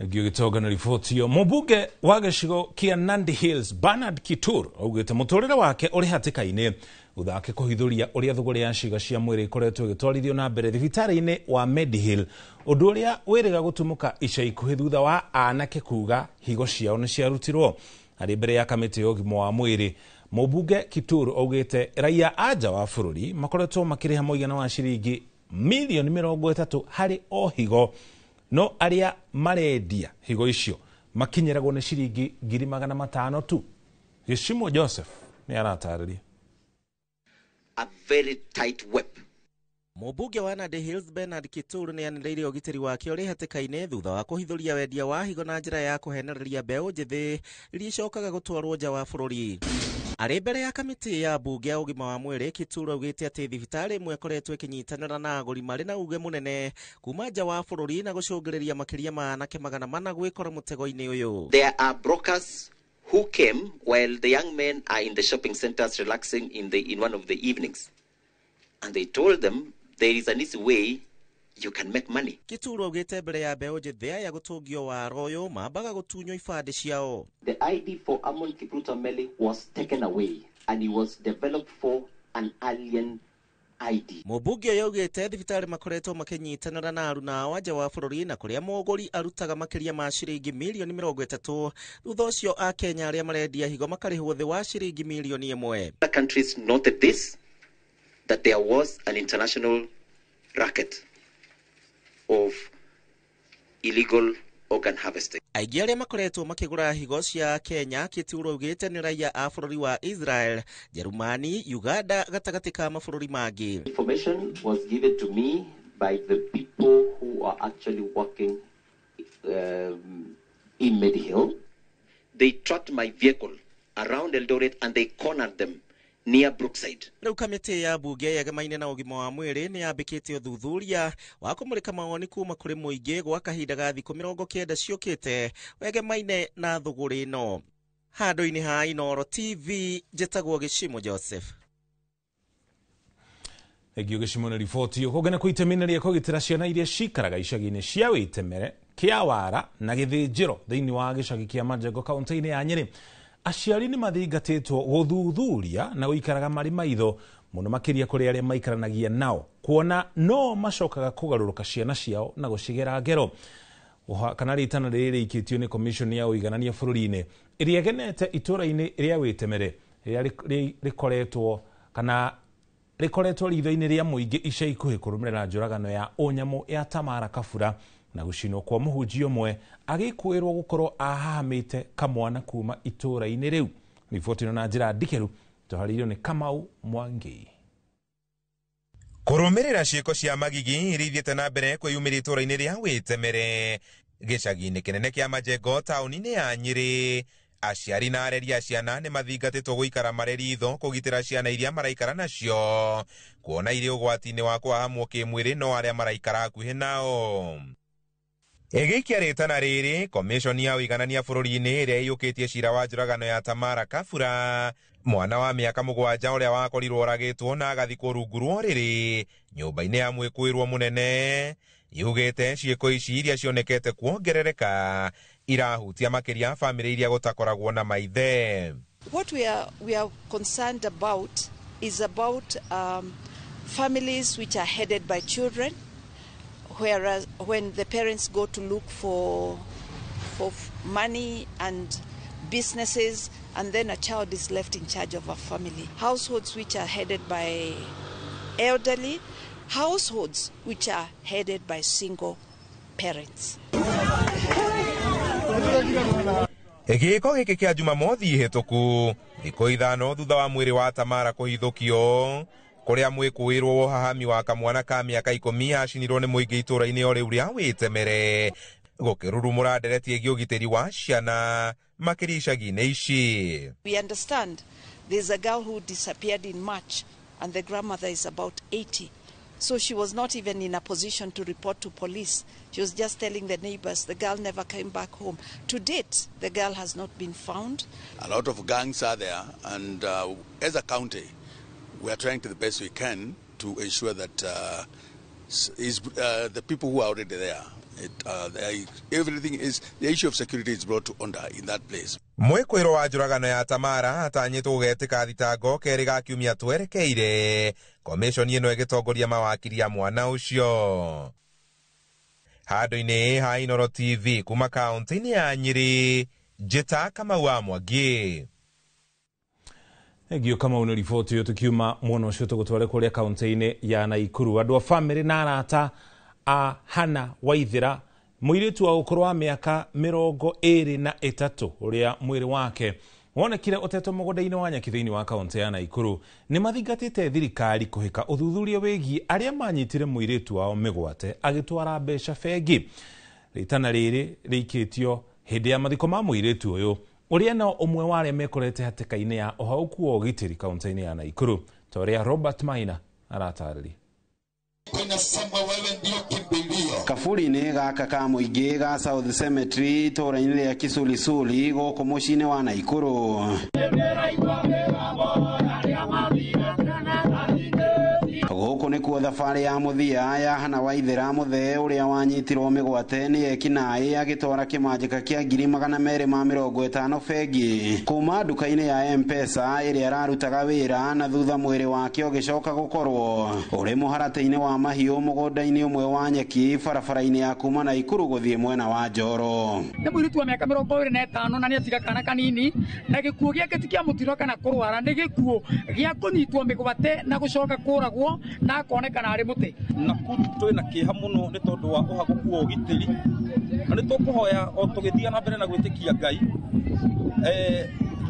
Ngio Gĩtonga na riboti ĩyo. Mũmbunge wa gĩcigo kĩa Nandi Hills Bernard Kitur augĩte mũtũrĩre wake ũrĩ hatĩka-inĩ thutha wake kũhithũria ũrĩa thũgũrĩ ya ciĩga cia mwĩrĩ ĩkoretwo ĩgĩtwarithio na mbere thibitarĩ-inĩ wa Medihill, ũndũ ũrĩa wĩrĩga gũtumũka ica ikuhĩ thutha wa anake kuga higo ciao nĩ ciarutirwo. Arĩ mbere ya kamĩtĩ ya ũgima wa mwĩrĩ, mũmbunge Kitur augĩte raia a nja wa bũrũri makoretwo makĩrĩha mũigana wa ciringi mirioni 30 harĩ o higo, no arĩa marendia higo icio makinyĩragwo nĩ ciringi 500,000 tu. Gĩcimo Joseph nĩ aratarĩria. A very tight web. Mũmbunge wa Nandi Hills Bernard Kitur nĩ anĩrĩire ũgitĩri wake ũrĩ hatĩka-inĩ thutha wa kũhithũria wendia wa higo na njĩra ya kũhenereria mbeũ njĩthĩ iria icokaga gũtwarwo nja wa bũrũri. Arĩ mbere ya kamĩtĩ ya mbunge ya ũgima wa mwĩrĩ, Kitur augĩte atĩ thibitarĩ ĩmwe ĩkoretwo ĩkĩnyitanĩra na agũri marĩ na uge mũnene kuma nja wa bũrũri na gũcũngĩrĩria makĩria ma anake 400 gwĩkora mũtego-inĩ ũyũ. There are brokers who came while the young men are in the shopping centers relaxing in one of the evenings. And they told them there is an easy way you can make money. Kitur augĩte mbere ya mbeũ njĩthĩ aya gũtũngio waro ũyũ mambaga gũtunywo ibandĩ ciao. The ID for Amon Kipruto Meli was taken away and he was developed for an alien ID. Mũmbunge ũyũ augĩte thibitarĩ makoretwo makĩnyitanĩra na aruna ao a nja wa bũrũri na kũrĩa mũgũri arutaga makĩria ma ciringi mirioni 30, thutha ũcio akenya arĩa marendia higo makarĩhwo thĩ wa ciringi mirioni 1. Other countries noted this, that there was an international racket of illegal organ harvesting. Aingĩ arĩa makoretwo makĩgũra higo cia Kenya, Kitur augĩte nĩ raia a bũrũri wa Israel, Jerumani, Uganda gatagatĩ ka mabũrũri mangĩ. Information was given to me by the people who are actually working in Medihill. They tracked my vehicle around Eldoret and they cornered them near Brookside. Rĩu kamĩtĩ ya mbunge yegemaine na ũgima wa mwĩrĩ nĩ yambĩkĩte ũthuthuria wa kũmũrĩka mawoni kuma kũrĩ mũingĩ gwa kahinda ga thikũ 90 ciũkĩte wegemaine na thũgũrĩ ĩno. Handũ-inĩ ha Inooro TV, njĩtagwo Gĩcimo Joseph. Thengio Gĩcimo nĩ riboti ĩyo. Kũngĩ nĩ kũitemine rĩa kũgitĩra ciana iria cikaraga icagi-inĩ cia Wĩtemere, Kĩawara na Gĩthĩnjĩro thĩinĩ wa gĩcagi kĩa Majengo kaũntĩ-inĩ ya Nyĩrĩ. Aciari nĩ mathingatĩtwo gũthuthuria na gũikaraga marĩ maitho mũno makĩria kũrĩ arĩa maikaranagia nao, kuona no macokaga kũgarũrũka ciana ciao na gũcigera ngero. Kana rĩtana rĩrĩ rĩikĩtio nĩ commission ya ũiganania bũrũri-inĩ ĩrĩa ĩgenete itũũra-inĩ rĩa Wĩtemere rĩrĩa rĩkoretwo kana rĩkoretwo ritho-inĩ rĩa mũingĩ ica ikuhĩ kũrũmĩrĩra njũragano ya ũnyamũ ya Tamara Kabura na gũcinwo kwa mũhunjia ũmwe agĩkũĩrwo gũkorwo ahahamĩte kamwana kuma itũũra-inĩ rĩu. Riboti ĩno na njĩra ndikĩru tũharĩirio nĩ Kamau Mwangi. Kũrũmĩrĩra ciĩko cia magigi iria ithiĩte na mbere kwĩyumĩria itũũra-inĩ rĩa Wĩtemere gĩcagi-inĩ kĩnene kĩa Majengo taũni-inĩ ya Nyĩrĩ, aciari na areri a ciana nĩ mathingatĩtwo gũikara marĩ ritho kũgitĩra ciana iria maraikara nacio kuona irĩ ũgwati-inĩ wa kũhahamwo kĩmwĩrĩ no arĩa maraikara hakuhĩ nao. Ĩgĩikia rĩtana rĩrĩ, komishoni ya ũiganania bũrũri-inĩ ĩrĩa ĩiyũkĩtie cira wa njũragano ya Tamara Kabura, mwana wa mĩaka 7 ũrĩa wakorirwo oragĩtwo na agathikwo rungu rwa ũrĩrĩ nyũmba-inĩ ya mwĩkũĩrwo mũnene, yugĩte ciĩko ici iria cionekete kuongerereka irahutia makĩria bamĩrĩ iria gũtakoragwo na maithe. What we are concerned about is about Families which are headed by children, whereas when the parents go to look for money and businesses, and then a child is left in charge of a family. Households which are headed by elderly, households which are headed by single parents. Gĩko gĩkĩ kĩa Jumamothi hĩtũku thikũ 5 thutha wa mwĩrĩ wa Tamara kũhithũkio kũrĩa mwĩkũĩrwo wohahami wa kamwana ka mĩaka 10 acinirwo nĩ mũingĩ itũũra-inĩ o rĩu rĩa Wĩtemere gũkĩrurumũra ndereti ĩgiĩ ũgitĩri wa ciana makĩria icagi-inĩ ici. We understand there's a girl who disappeared in March and the grandmother is about 80. So she was not even in a position to report to police. She was just telling the neighbors the girl never came back home. To date, the girl has not been found. A lot of gangs are there, and as a county, we are trying to the best we can to ensure that the people who are already there, everything is, the issue of security is brought to under in that place. Mwĩkũĩrwo wa njũragano ya Tamara atanyĩtwo gũgetĩka thitango kerĩ ga kiumia twerekeire komishoni ĩno ĩgĩtongoria mawakiri a mwana ũcio. Handũ-inĩ ha Inooro TV kuma kaunti-inĩ ya Nyĩrĩ, Njĩta Kamau wa Mwangi. Thengio Kamau nĩ riboti ĩyo tũkiuma mwena ũcio tũgũtware kũrĩa kaunti-inĩ ya Naikuru. Andũ a bamĩrĩ na arata a Hannah Waithera mũirĩtu wa ũkũrũ wa mĩaka 23 ũrĩa mwĩrĩ wake wonekire ũtetwo mũgũnda-inĩ wa nyeki thĩinĩ wa kaunti ya Naikuru nĩ mathingatĩte thirikari kũhĩka ũthuthuria wĩgiĩ arĩa manyitire mũirĩtu wao mĩgwate agĩtwara mbeca bengi. Rĩtana rĩrĩ rĩikĩtio hĩndĩ ya mathiko ma mũirĩtu ũyũ ũrĩa no ũmwe wa arĩa mekorete hatĩka-inĩ ya ũhaũku wa ũgitĩri kaunti-inĩ ya Naikuru ta ũrĩa Robert Maina aratarĩria. Kaburi-inĩ gaka ka mũingĩ ga South Cemetery itũũra-inĩ rĩa Kisulisuli gũkũ mũciĩ-inĩ wa Naikuru. Gũkũ nĩkuo thabarĩ ya mũthia ya Hannah Waithera mũthee ũrĩa wanyitirwo mĩgwate nĩ ekinaĩ agĩtwara kĩmanjĩka kĩa 250,000 bengi kuma nduka-inĩ ya M-Pesa ĩrĩa ararutaga wĩra na thutha mwĩrĩ wake ũgĩcoka gũkorwo ũrĩ mũharatĩ-inĩ wa mahiũ mũgũnda-inĩ ũmwe wa nyeki barabara-inĩ ya kuma Naikuru gũthiĩ mwena wa Njoro. Nĩ mũirĩtu wa mĩaka 25 na nĩatiga kana kanini na gĩkuũ gĩake ti kĩa mũtino kana kũrwara, nĩ gĩkuũ gĩa kũnyitwo mĩgwate na gũcoka kũragwo na akonekana arĩ mũtĩ. Nakuru twĩna kĩeha mũno nĩ tondũ wa ũhagũku wa ũgitĩri na nĩ tũkũhoya o tũgĩthiĩ na mbere na gwĩtĩkia Ngai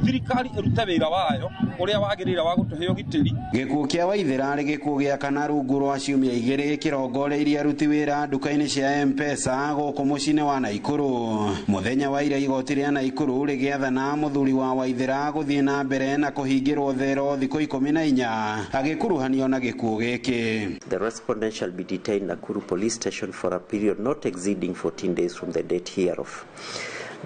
thirikari ĩrute wĩra wayo ũrĩa wagĩrĩire wa gũtũhe ũgitĩri. Gĩkuũ kĩa Waithera arĩ gĩkuũ gĩa kana rungu rwa ciumia 2 kĩrongoreirie aruti wĩra nduka-inĩ cia M-Pesa gũkũ mũciĩ-inĩ wa Naikuru. Mũthenya wa ira igoti rĩa Naikuru rĩgĩathana mũthuri wa Waithera gũthiĩ na mbere na kũhingĩrwo thero thikũ 14 agĩkuruhanio na gĩkuũ gĩkĩ. The respondent shall be detained Nakuru Police Station for a period not exceeding 14 days from the date hereof.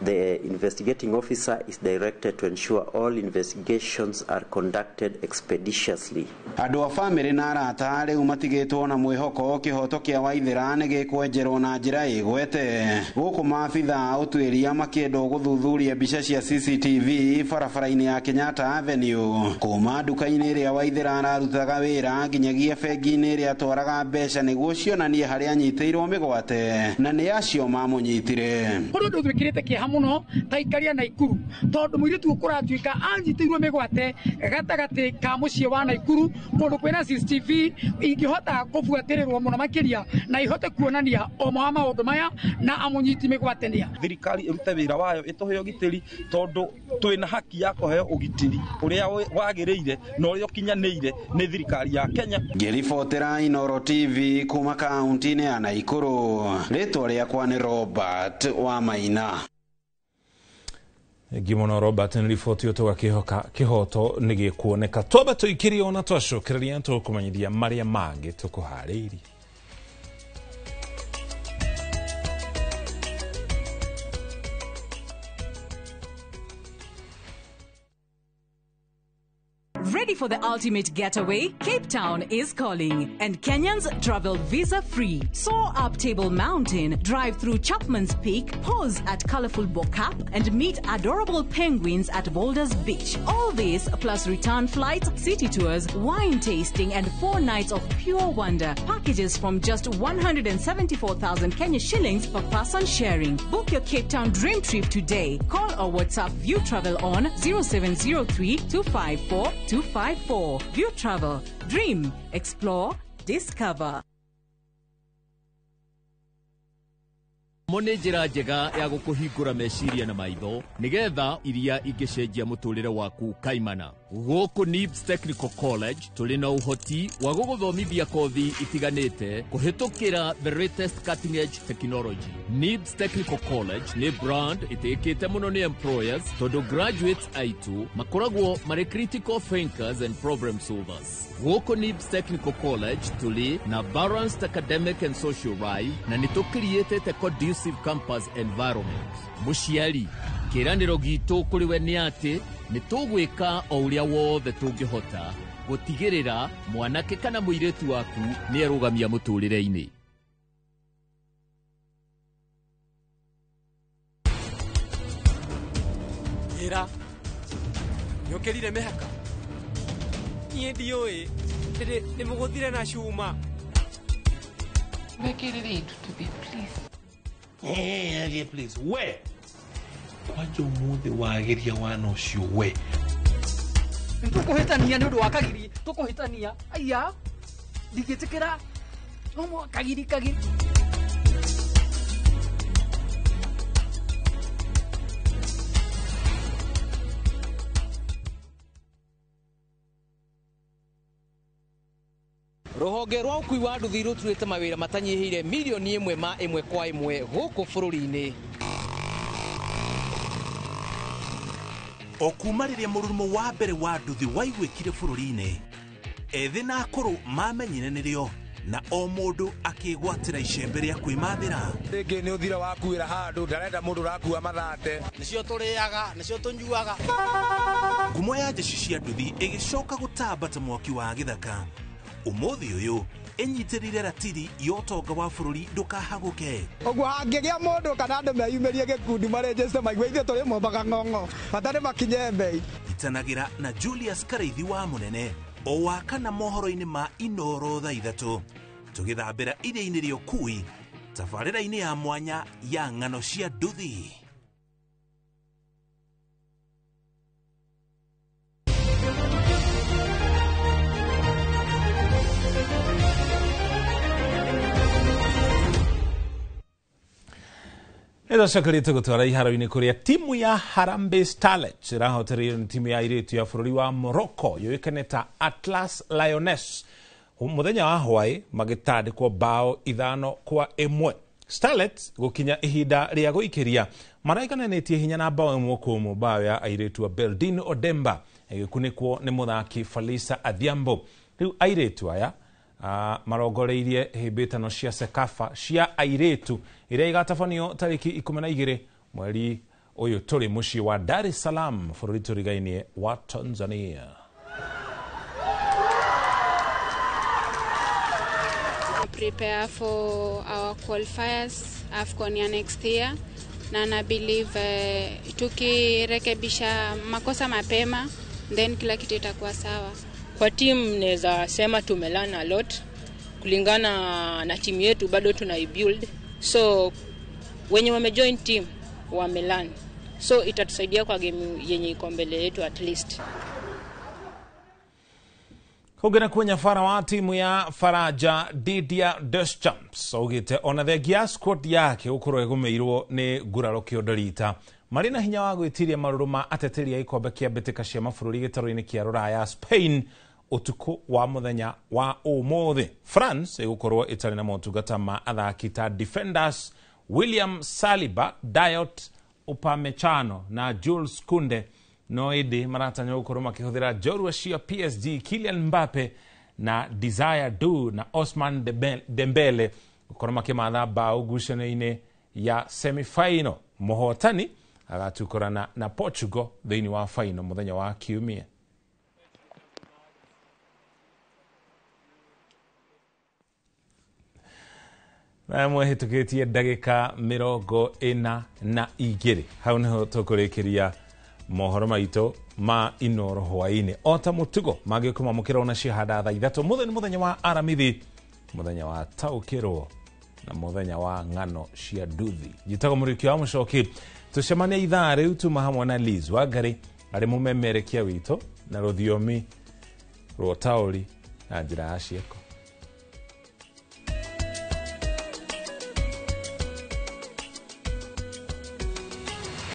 The investigating officer is directed to ensure all investigations are conducted expeditiously. Andũ a bamĩrĩ na arata rĩu matigĩtwo na mwĩhoko kĩhoto kĩa Waithera nĩ gĩkwenjerwo na njĩra ĩgwete gũkũ maabitha ũtuĩria makĩendwo gũthuthuria mbica cia CCTV barabara-inĩ ya Kenyatta Avenue kuma nduka-inĩ ĩrĩa Waithera ararutaga wĩra nginyagia bengi-inĩ ĩrĩa atwaraga mbeca nĩguo cionanie harĩa anyitĩirwo mĩgwate na nĩ acio mamũnyitire. Kũrĩ ũndũ twĩkĩrĩte kĩeha mũno ta ikaria Naikuru tondũ mũirĩtu ũkũratuĩka anyitĩirwo mĩgwate gatagatĩ ka mũciĩ wa Naikuru kũndũ kwĩna CCTV ingĩhota kũbuatĩrĩrwo mũno makĩria na ihote kuonania ũmwe wa maũndũ maya na amũnyiti mĩgwate nĩa. Thirikari ĩrute wĩra wayo ĩtũhe ũgitĩri tondũ twĩna haki ya kũheo ũgitĩri ũrĩa wagĩrĩire na ũrĩa ũkinyanĩire nĩ thirikari ya Kenya. Ngĩribotera Inooro TV kuma kaunti-inĩ ya Naikuru, rĩtwa rĩakwa nĩ Robert wa Maina. Ngimono Robert nĩ riboti ĩyo tũgakĩhoka kĩhoto nĩ gĩkuoneka. Twamba tũikĩrie ona twacokereria tũkũmenyithia marĩa mangĩ tũkũharĩirie. Ready for the ultimate getaway? Cape Town is calling, and Kenyans travel visa free. Soar up Table Mountain, drive through Chapman's Peak, pause at colorful Bo-Kaap, and meet adorable penguins at Boulders Beach. All this plus return flights, city tours, wine tasting, and 4 nights of pure wonder. Packages from just 174,000 Kenya shillings per person sharing. Book your Cape Town dream trip today. Call or WhatsApp View Travel on 0703 254 254. View Travel. Dream, explore, discover. Mo nĩ njĩra njega ya gũkũhingũra meciria na maitho nĩgetha iria ingĩcenjia mũtũrĩre waku kaimana. Gũkũ NIBS Technical College tũrĩ na ũhoti wa gũgũthomithia kothi itiganĩte kũhĩtũkĩra the latest cutting edge technology. NIBS Technical College nĩ brand ĩtĩkĩte mũno nĩ employers tondũ graduates aitũ makoragwo marĩ critical thinkers and problem solvers. Gũkũ NIBS Technical College tũrĩ na balanced academic and social life na nĩ tũkiriĩtĩte conducive campus environment. Mũciari, kĩĩranĩro gitũ kũrĩ we nĩ atĩ nĩ tũgwĩka o ũrĩa wothe tũngĩhota gũtigĩrĩra mwanake kana mũirĩtu waku nĩ erũgamia mũtũrĩre-inĩ. Ĩra, nĩũkĩrire mĩhaka? Niĩ ndiũĩ, nĩ mũgũthire na cuma. Mekĩrĩre itututhi, please. Hey, please, we. Kwanja ũmũthĩ wagĩria wana ũcio we. Nĩtũkũhĩtania nĩ ũndũ wa kagiri, tũkũhĩtania. Aya, ndingĩtĩkĩra. No kagiri kagiri. Rũhonge rwa ũkui wa nduthi rũturĩte mawĩra matanyihĩire milioni 1 ma 1 kwa 1 gũkũ bũrũri-inĩ. O kuma rĩrĩa mũrurumo wa mbere wa nduthi waiguĩkire bũrũri-inĩ, ethĩ na akũrũ mamenyire nĩrĩo na o mũndũ akĩgwatĩra icembe rĩa kwĩmathĩra. Rĩngĩ nĩ ũthira wakuĩra handũ ndarenda mũndũ ũrakua mathate. Nĩcio tũrĩaga, nĩcio tũnyuaga. Ngumo ya jeshi cia nduthi ĩgĩcoka gũtamba ta mwaki wa gĩthaka. Ũmũthĩ ũyũ ĩnyitĩrĩire ratiri ya ũtonga wa bũrũri ndũkahagũke. Ũguo hangĩgĩa mũndũ kana andũ meyumĩrie gĩkundi marenjeste maigue ithuĩ tũrĩ mombaga ng'ong'o bata nĩ makinye mbei. Itanagĩra na Julius Karaithi wa Mũnene o wa kana mohoro-inĩ ma Inoro thaa 3 tũgĩthambĩra iria-inĩ rĩa ũkui tabarĩra-inĩ ya mwanya ya ng'ano cia nduthi. Nĩtũcokerie gũtwara iharo-inĩ kũrĩa timu ya Harambee Starlets ĩrahotereirio nĩ timu ya airĩtu ya bũrũri wa Morocco yũĩkaine ta Atlas Lioness mũthenya wa hwaĩ magĩtandĩkwo bao 5-1. Starlets gũkinya ihinda rĩa gũikĩria maraigananĩtie hinya na bao 1-1 bao ya airĩtu a Beldin Odemba ĩgĩkunĩkwo nĩ mũthaki Falisa Adhiambo. Rĩu airĩtu aya marongoreirie hĩmbĩtano cia Sekafa cia airĩtu iria igatabanio tarĩki 12 mweri ũyũ tũrĩ mũciĩ wa Dar es Salaam bũrũri tũrigainie wa Tanzania. Prepare for our qualifiers AFCON ya next year na believe tukirekebisha makosa mapema then kila kitu itakuwa sawa. Kwa team naweza sema tumelearn a lot kulingana na timu yetu, bado tunaibuild, so wenye wamejoin team wamelearn, so itatusaidia kwa game yenye iko mbele yetu at least. Kũngĩ kwenye fara wa timu ya Faraja Didier Deschamps augĩte ona thengia squad yake gũkorwo ĩgũmĩirwo nĩ nguraro kĩondorita marĩ na hinya wa gwĩtiria marũrũ ma ateteri a gĩkombe kĩa mbĩtĩka cia mabũrũri gĩtarũ-inĩ kĩa Rũraya Spain ũtukũ wa mũthenya wa ũmũthĩ. France ĩgũkorwo ĩtarĩ na motungata ma athaki ta defenders William Saliba, Dayot Upamecano na Jules Kounde, no ĩndĩ maratanywo gũkorwo makĩhũthĩra njorua cia PSG Kylian Mbappe na Desire Du na Osman Dembele gũkorwo makĩmatha bao ngucanio-inĩ ya semi-final. Mũhotani agatukorana na Portugal thĩinĩ wa final mũthenya wa Kiumia. Na mwehĩtũkĩtie ndagĩka 42 hau nĩho tũkũrĩkĩria mohoro maitũ ma Inoro hwaĩ-inĩ. O ta mũtugo mangĩkũmamũkĩra ona ciahanda thaa 3. Mũthenya nĩ mũthenya wa Aramithi, mũthenya wa taũkĩrwo na mũthenya wa ng'ano cia nduthi. Njĩtagwo Mũrĩki wa Mũcoki. Tũcemanie ithaa rĩu tuma hamwe na Liz Wangari arĩ mũmemerekia witũ na rũthiomi rwa taũri na njĩra ya ciĩko.